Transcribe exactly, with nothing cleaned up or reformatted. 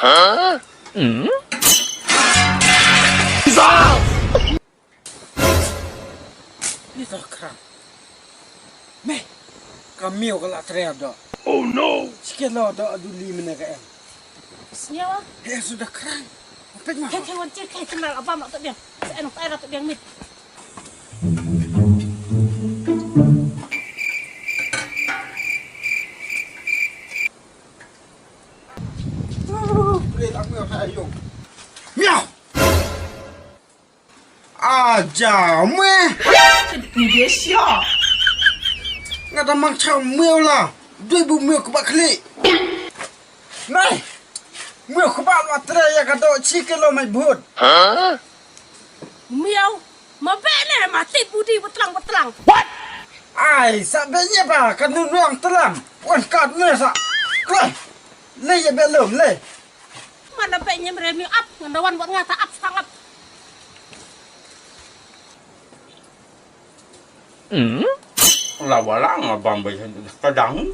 Ni ta khrang. Me, ka miaw ka la tre do. Oh no. Sikit lo do adu li mene ka em. Sniawa. He sudah khrang. Pek ma. He he wan cir kai cemar abam la tu biang. Sa en pa era tu biang mit. Miaw. Aja me. Ni dia sia. Nga da mang chang miaw la. Dui bu miaw kebak klik. Nai. Miaw kebak la tre ya ka do chi kilo mai but. Miaw. Ma be ne ma ti budi betlang betlang. Ai sa be nye ba ka nu nuang telang. Wan kat ne sa. Kle. Le ya be lum le. Mana be nye mere miaw ap ngan da wan wat nga ta ap sang ap. La wala nga bam ba ka dang.